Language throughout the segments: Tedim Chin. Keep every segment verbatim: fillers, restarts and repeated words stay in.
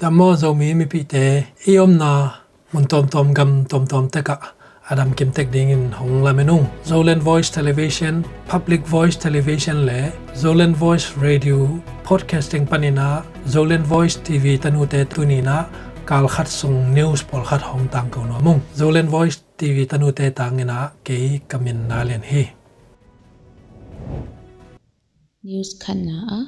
Amah Zomi mipite i omna mun tawmtawm gam tawmtawm tekah a damkim tek dingin hong lamen ung. Zoland Voice Television, Public Voice Television le Zoland Voice Radio Podcasting paninah Zoland Voice T V tanute tuninah kalkhat sung news pawlkhat hong tangko nuam ung. Zoland Voice T V tanute tanginah kei ka min Nalian hi. News khatna ah,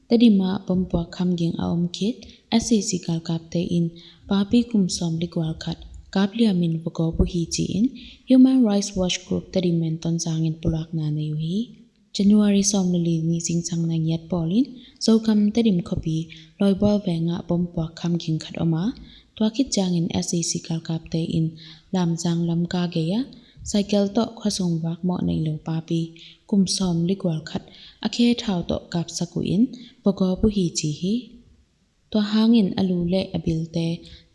Tedim ah bompuak khamging a om khit S A C galkapte in papi kum sawm le gual khat kap liamin vagawp uh hi ci-in Human Rights Watch Group Tedim in Tonzang in pulakna nei uh hi. January sawm le li ni zingsang nai ngiat pawlin Zogam Tedim khuapi Lawibual vengah bompuak khamging khat om a, tua khit ciangin S A C galkapte in Lamzang lam ka gei ah cycle tawh khuasung vak mawh nei lo papi kum sawm le gual khat a khe thau tawh kapsak uh in vagawp uh hi ci hi. Tua hangin a lu le a bilte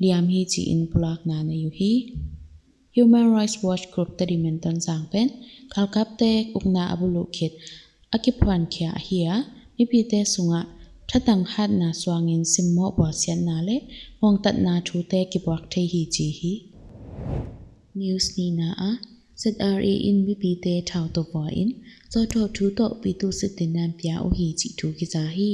liam hi ci-in pulakna nei uh hi. Human Rights Watch Group Tedim in Tonzang pen galkapte ukna a buluh khit a kiphuankhia ahi a, mipite sungah thatang hatna suangin simmawh bualsiatna le ngongtatna thute kibuak thei hi ci hi. News nihna ah, Z R A in mipite thau tawh vua in zawhthawh thu tawh pitu sitinnan pia uh hi cih thu kiza hi.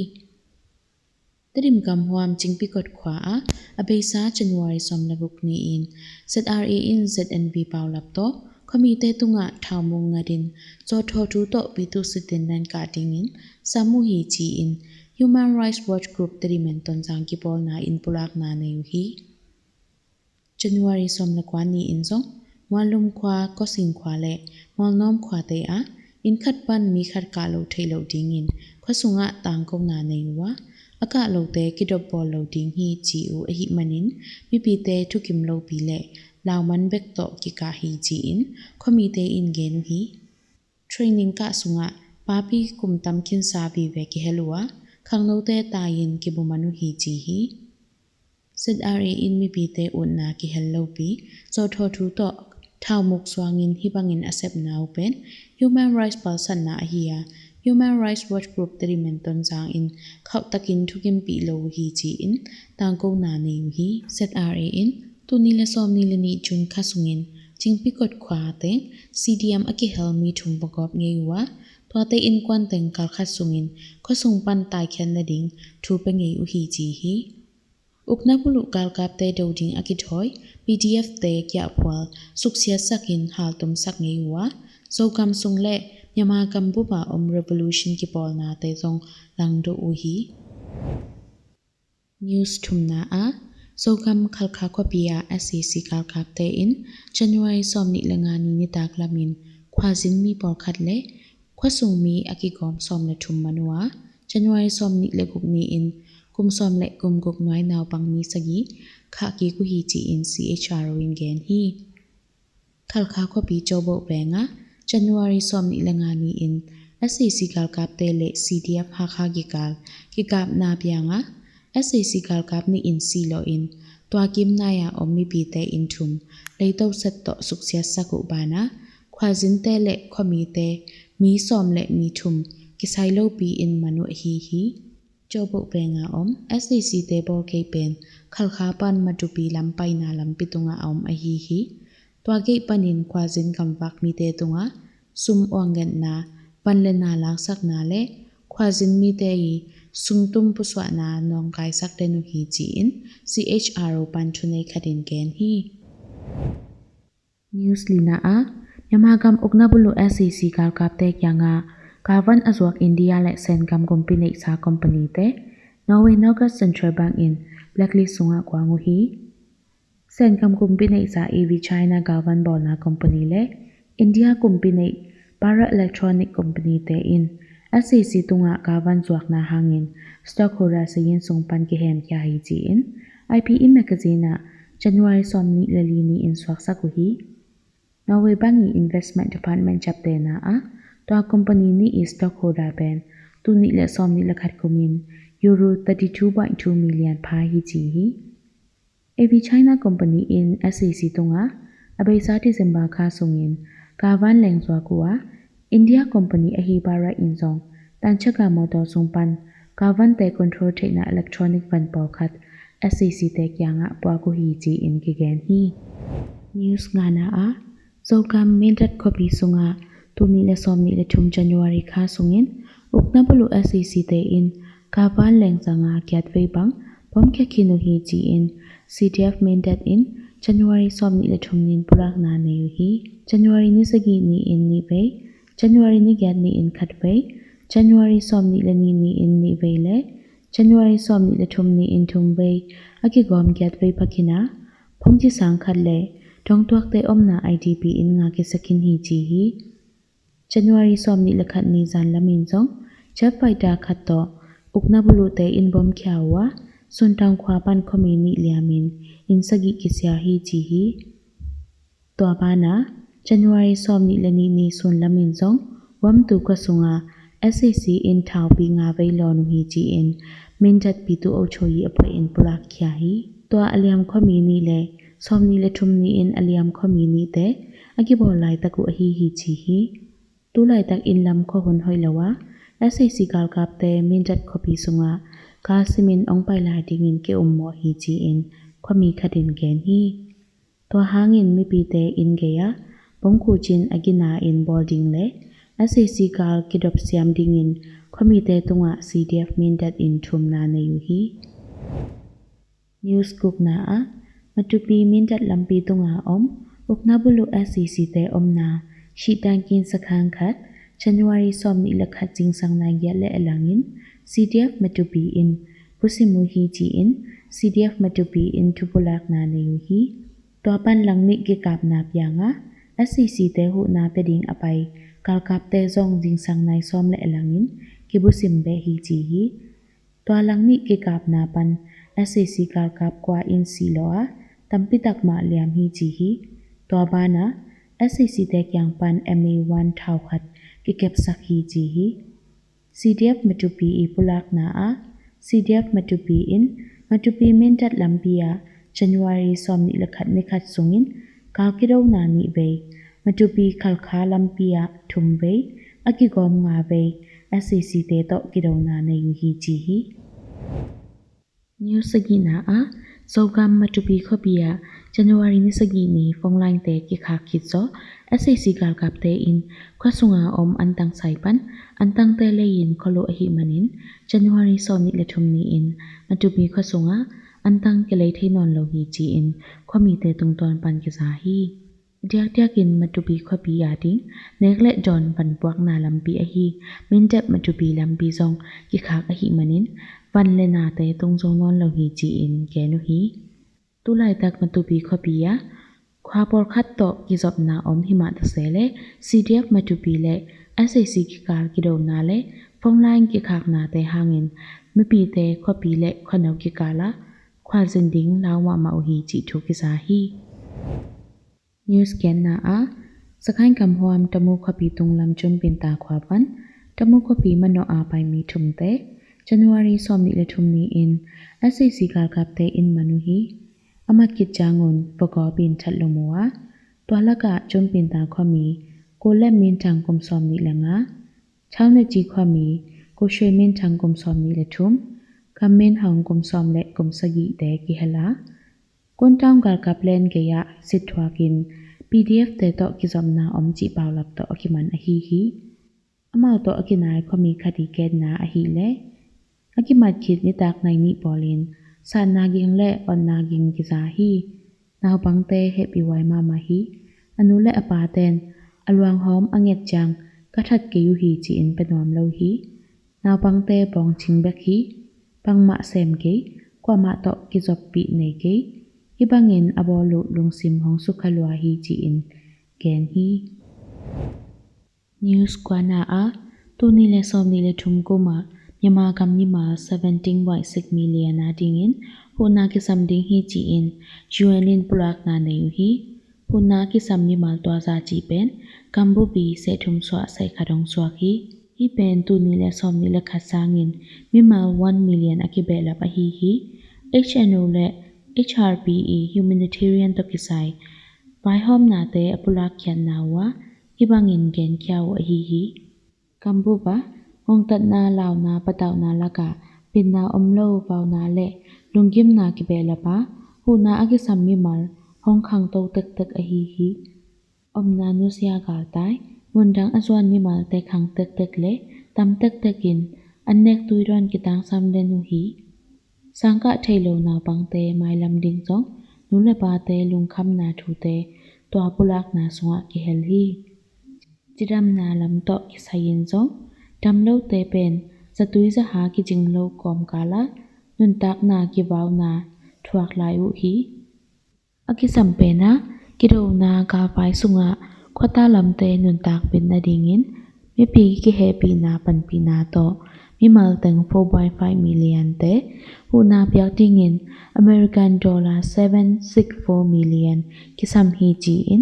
Tedim gamhuam Cingpikot khua ah a beisa January sawm le guk ni-in Z R A in Z N B paulap tawh khuamite tungah thaumuk ngatin zawhthawh thu tawh pitu sitinnan kah dingin sam uh hi ci-in Human Rights Watch Group Tedim in Tonzang kipawlna in pulakna nei uh hi. January sawm le kua ni-in zong Muallum khua, Kawsing khua le Mualnawm khuate ah inn khat pan mi khat kah lo theih loh dingin khuasungah tangkona nei uh a, a kah lote kidopbawl lo ding hi ci uh ahih manin mipite thukim lopi le lauman bek tawh kikah hi ci-in khuamite in gen uh hi. Training kah sungah papi kum tam khinsa vive kihel uh a, khangnote tai-in kibuman uh hi ci hi. Z R A in mipite utna kihel lopi zawhthawh thu tawh thaumuk suangin hih bangin a sepna uh pen human rights palsatna ahi a, Human Rights Watch Group Tedim in Tonzang in khauhtakin thukimpih lo uh hi ci-in tangkona nei uh hi. Z R A in tuni le sawm ni le nih June kha sungin Cingpikot khua teng C D M a kihel mi thum vagawp ngei uh a, tuate innkuan teng kalkhat sungin khuasung pan taikhiat nading thu pia ngei uh hi ci hi. Ukna buluh galkapte do ding a kithawi P D F te kiahphual suksiatsakin haltumsak ngei uh a, Zogam sung le Myanmar gambup a om revolution kipawlnate zong langdo uh hi. News thumna ah, Zogam Khalkha khuapi ah S A C galkapte in January sawm nih le nga ni nitak lamin khuazin mi pawlkhat le khuasung mi a kigawm sawm le thum man uh a, January sawm nih le guk ni-in kum sawm le kum guk nuai naupang mi sagih khah kik uh hi ci-in C H R O in gen hi. Khalkha khuapi Coboh vengah January sawm nih le nga ni-in S A C galkapte le C D F Hakha kikal kikapna biangah S A C galkap nih in sih lawhin tua kimnai-a om mipite inn thum leito set tawh suksiatsak uh banah khuazinte le khuamite mi sawm le mi thum kisai lopi in man uh ahi hi. Coboh venga om S A C te bawl gei pen Khalkha pan Matupi lam paina lampi tungah a om ahi hi. Tua gei panin khuazin gamvak mite tungah sum uangngetna, van le na laksakna le khuazin mite i sungtum pusuahna nawngkaisak den uh hi ci-in C H R O pan thunei khatin gen hi. News lina ah, Myanmar gam ukna buluh S A C galkapte kiangah galvan a zuak India le Sengam kumpi neihsa company te Norway Norges Central Bank in blacklist sungah kuang uh hi. Sengam kumpi neihsa A V China galvan bawlna company le India kumpi neih Bharat Electronic company te in S A C tungah galvan zuakna hangin stockholder sayin sung pan kihemkhia hi ci-in I P E magazine ah January sawm nih le li ni-in suaksak uh hi. Norway bank i investment department ciaptehna ah tua company nih i stockholder pen tul nih le sawm nih le khat kumin euro thirty two point two million pha hi ci hi. A V China company in S A C tungah a beisa December kha sungin galvan leng zuak uh a, India company ahi Bharat in zong Tanchaka motor sung pan galvante control theihna electronic van pawlkhat S A C te kiangah puak uh hi ci-in kigen hi. News ngana ah, Zogam Mindat khuapi sungah tul nih le sawmnih le thum January kha sungin ukna buluh S A C te in Kavan lengzanga kiatvei bang bom kia khin uh hi ci-in C D F Mindat in January sawmnih le thum nin pulakna nei uh hi. January ni sagih ni-in nihvei, January ni giat ni-in khatvei, January sawmnih le nih ni-in nihvei le January sawmnih le thum ni-in thumvei a kigawm giatvei phakhin a, phungci sang khat le dongtuakte omna I D P in nga kisa khin hi ci hi. January sawmnih le khat ni zan lamin zong jet fighter khat tawh ukna buluhte in bom khia uh a, Suntang khua pan khuami nih liamin inn sagih kisia hi ci hi. Tua banah January sawmnih le nih ni sun lamin zong Wamtu khua sunga S A C in thaupi nga vei lawn uh hi ci-in Mindat pitu Ocho i a phuai in pulak khia hi. Tua a liam khuami nih le sawmnih le thum ni-in a liam khuami nihte a kibawl laitak uh ahi hi ci hi. Tulaitak inn lam khua hun hoih lo a, S A C galkapte Mindat khuapi sungah kal simin ong pai lai dingin ki-ummawh hi ci-in khuami khatin gen hi. Tua hangin mipite inn gei-ah bom khucin a gina in bawl ding le S A C gal kidop siam dingin khuamite tungah C D F Mindat in thumna nei uh hi. News gukna ah, Matupi Mindat lampi tunga om ukna buluh S A C te omna Shitangkin sakhan khat January sawmnih le khat zingsang nai giat le a langin C D F Matupi in pusim uh hi ci-in C D F Matupi in thupulakna nei uh hi. Tua pan langnih kikapna piangah S A C te huhna pia ding a pai galkapte zong zingsang nai sawm le a langin kibusim beh hi ci hi. Tua langnih kikapna pan S A C galkap kua in sihlawh a, tampitak mah liam hi ci hi. Tua banah S A C te kiang pan M A one thau khat kikepsak hi ci hi. C D F Matupi i pulakna ah C D F Matupi in Matupi Mindat lampi ah January sawmnih le khat ni khat sungin kal kidona nihvei, Matupi Khalkha lampi ah thumvei, a kigawm ngavei S A C te tawh kidona nei uh hi ci hi. News sagihna ah, Zogam Matupi khuapi ah January ni sagih ni phone line te kikhak khit zawh S A C galkapte in khua sunga om antang sai pan antangte lei-in khualuh ahih manin January sawmnih le thum ni-in Matupi khua sungah antang kilei thei nawn lo hi ci-in khuamite tungtawn pan kiza hi. Diakdiakin Matupi khuapi a ding nek le dawn vanpuakna lampi ahi Mindat Matupi lampi zong kikhak ahih manin van le nate tung zo nawn lo hi ci-in gen uh hi. Tulaitak Matupi khuapi ah khua pawlkhat tawh kizopna om himah tase le C D F Matupi le S A C kikal kidona le phone line kikhaknate hangin mipite khuapi le khuano kikal ah khualzin ding lau mahmah uh hi cih thu kiza hi. News genna ah, Sakhain kamhuam Tamu khuapi tunglam Cunpinta khua pan Tamu khuapi manawh a pai mi thumte January sawmnih le thum ni-in S A C galkapte in man uh hi. A mat khit ciangun vagawp in that lum uh a, tua lakah Cunpinta khuami Kul le Minthang kum sawmnih le nga, Thauneci khuami Kul Shwe Minthang kum sawmnih le thum, Kam Min Hong kum sawm le kum sagihte kihel a, Kuntaung galkap len gei-ah sit thuakin P D F te tawh kizopna om cih paulap tawh a kiman ahi hi. Amau tawh a kinai khuami khat i genna ahih leh a kimat khit nitak nai nih pawlin satna ging le otna ging kiza hi. Naupangte hehpihhuai mahmah hi. A nu le a paten a luanghawm a nget ciang ka that kei uh hi ci-in pia nuam lo hi. Naupangte bawngcing bek hi. Bangmah sem kei, kuamah tawh kizoppih nei kei. Hih bangin a bawl uh lungsim hong sukha lua hi ci-in gen hi. News kuana ah, tul nih le sawmnih le thum kum ah Myanmar gam mimal seventeen point six million a dingin huhna kisam ding hi ci-in U N in pulakna nei uh hi. Huhna kisam mimal tua za cih pen gambupi seh thum suah seh khat hong suak hi. Hih pen tul nih le sawmnih le khat sangin mimal one million a kibehlap ahi hi. H N O le H R P i humanitarian tawh kisai vaihawmnate a pulakkhiatna uh ah hih bangin genkhia uh ahi hi. Gambup ah ngongtatna, launa, patauhna lakah pinna om lo, vauna le Lunggimna kibehlap a huhna a kisam mimal hong khangto tektek ahi hi. Omna nusia galtai, mundang a zuan mimalte khang tektek le tam tektek in an nek tui dawn kitangsam den uh hi. Sangkah thei lo naupangte mailam ding zong nu le pate lungkhamna thute tua pulakna sungah kihel hi. Cidamna lam tawh kisai-in zong damlote pen zatui zaha kicing lo kawmkal ah nuntakna kivauna thuak lai uh hi. A kisam penah kidona galpai sungah khuata lamte nuntakpih nadingin mipi kihehpihna panpihna tawh mimal teng four point five million-te huhna piak dingin American dollar seven six four million kisam hi ci-in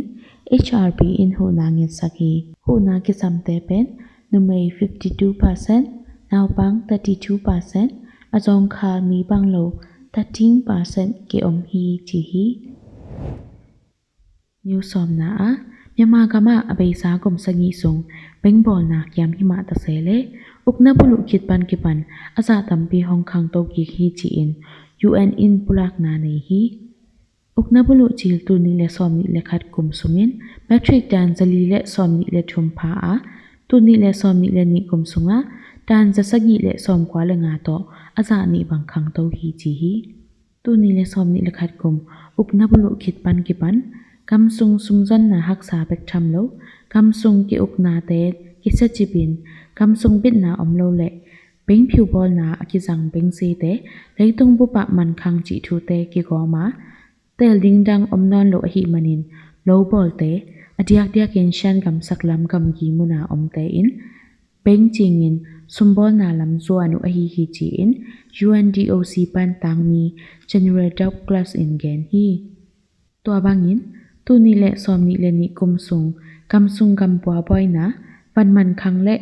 H R P in huhna ngetsak hi. Huhna kisamte pen numei fifty two percent, naupang thirty two percent, a zawngkhal mi banglo thirteen percent kiom hi ci hi. News sawmna ah Myanmar gamah a beisa kum sagih sung bank bawlna kiam himah tase le ukna buluh khit pan kipan a zah tampi hong khangto kik hi ci-in U N in pulakna nei hi. Ukna buluh cil tul nih le sawmnih le khat kum sungin metric tan zali le sawmnih le thum pha a, tul nih le sawmnih le nih kum sungah tan zasagih le sawmkua le nga tawh a zah nih bang khangto hi ci hi. Tul nih le sawmnih le khat kum ukna buluh khit pan kipan gamsung sumzonna haksa bek tham lo, gamsung ki-uknate kisiacipin gamsung bitna om lo le bengphiu bawlna a kizang bengsete leitung bupah mankhang cih thute kigawm a, teel ding dang om nawn lo ahih manin lo bawlte a diakdiakin Shan gamsak lam gamgi muna omte in bengcingin sumbawlna lam zuan uh ahi hi ci-in U N D O C pan tangmi General Douglas in gen hi. Tua bangin tul nih le sawmnih le nih kum sung gamsung gampua buaina vanman khang le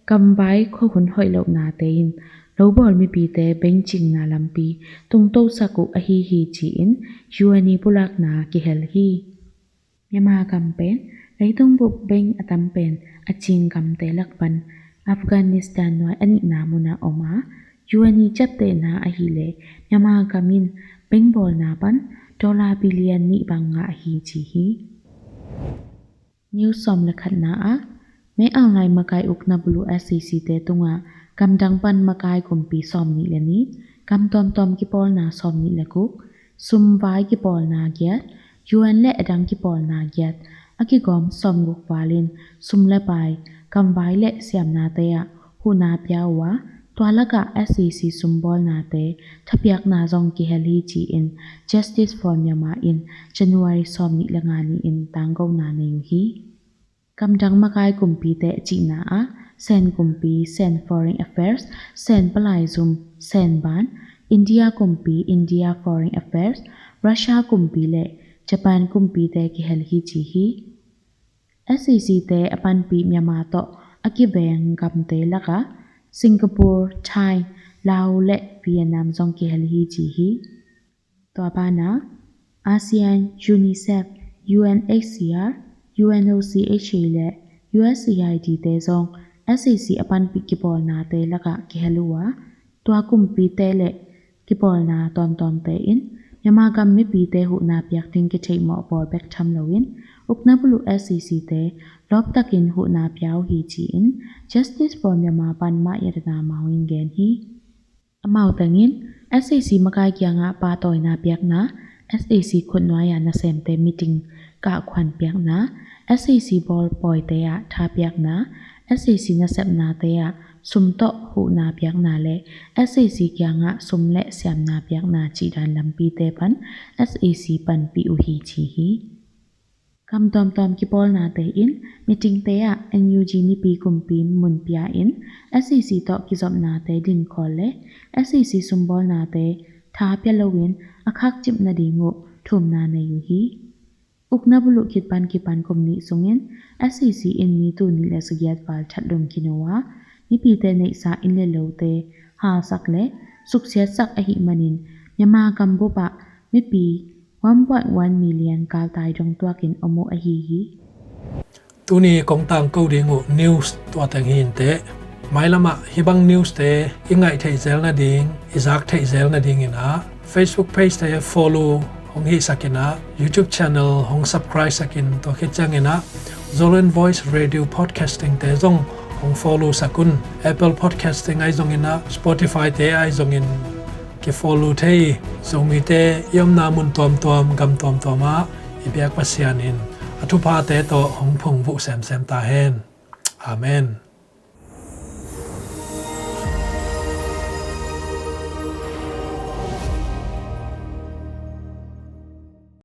gamvai khuahun hoih lohnate in lo bawl mipite bengcingna lampi tungtosak uh ahi hi ci-in U N i pulakna kihel hi. Myanmar gam pen leitung bup beng a tam pen a cing gamte lak pan Afghanistan nuai a nihna munah om a, U N i ciaptehna ahileh Myanmar gam in beng bawlna pan dollar billion nih bang ngah hi ci hi. News sawm le khatna ah Min Aung Hlaing makai ukna buluh S A C te tungah gamdang pan makai kumpi sawmnih le nih, gam tawmtawm kipawlna sawmnih le guk, sumvai kipawlna giat, U N le a dang kipawlna giat a kigawm sawmguk val in sum le pai, gamvai le siamnate ah huhna pia uh a, tua lakah S A C sumbawlnate thapiakna zong kihel hi ci-in Justice for Myanmar in January sawmnih le nga ni-in tanggona nei uh hi. Gamdang makai kumpite a cihna ah Sen kumpi, Sen Foreign Affairs, Sen palaizum, Sen ban, India kumpi, India Foreign Affairs, Russia kumpi le Japan kumpite kihel hi ci hi. S A C te a panpih Myanmar tawh a kiveng gamte lakah Singapore, Thai, Laos le Vietnam zong kihel hi ci hi. Tua banah ASEAN, UNICEF, U N H C R, U N O C H A le U S A I D te zong S A C a panpih kipawlnate lakah kihel uh a, tua kumpite le kipawlna tawmtawmte in Myanmar gam mipite huhna piak ding kitheihmawh bawl bek tham loin ukna buluh S A C te lawptakin huhna pia uh hi ci-in Justice for Myanmar pan Mah Yatana Maung in gen hi. Amau tengin S A C makai kiangah pahtawina piakna, S A C khutnuai-a nasemte meeting kahkhuan piakna, S A C bawl pawite ah tha piakna, S A C nasepnate ah sum tawh huhna piakna le S A C kiangah sum le siamna piakna cihdan lampite pan S A C panpih uh hi ci hi. Gam tawmtawm kipawlnate in meetingte ah N U G mipi kumpi mun pia in S A C tawh kizopnate dinkhawl le S A C sumbawlnate tha pia loin a khakcip nading uh thumna nei uh hi. Ukna buluh khit pan kipan kum nih sungin S A C in mi tul nih le sagiat val thatlum khin uh a, mipite neihsa inn le lote halsak le suksiatsak ahih manin Myanmar gam bupah mipi one point one million kaltai dong tuakin om uh ahi hi. Tuni kong tangko ding uh news tua teng hi inteh. Mailamah hih bang news te i ngaih theih zel nading, i zak theih zel nadingin ah Facebook page te follow hong hihsak in ah, YouTube channel hong subscribe sak in, tua khit ciangin ah Zoland Voice Radio Podcasting te zong hong follow sak un. Apple Podcasting ahi zongin ah, Spotify te ahi zongin kifollow thei. Zomite i omna mun tuamtuam, gam tuamtuam ah i biak Pasian in a thuphate tawh hong phungvuh semsem ta hen. Amen.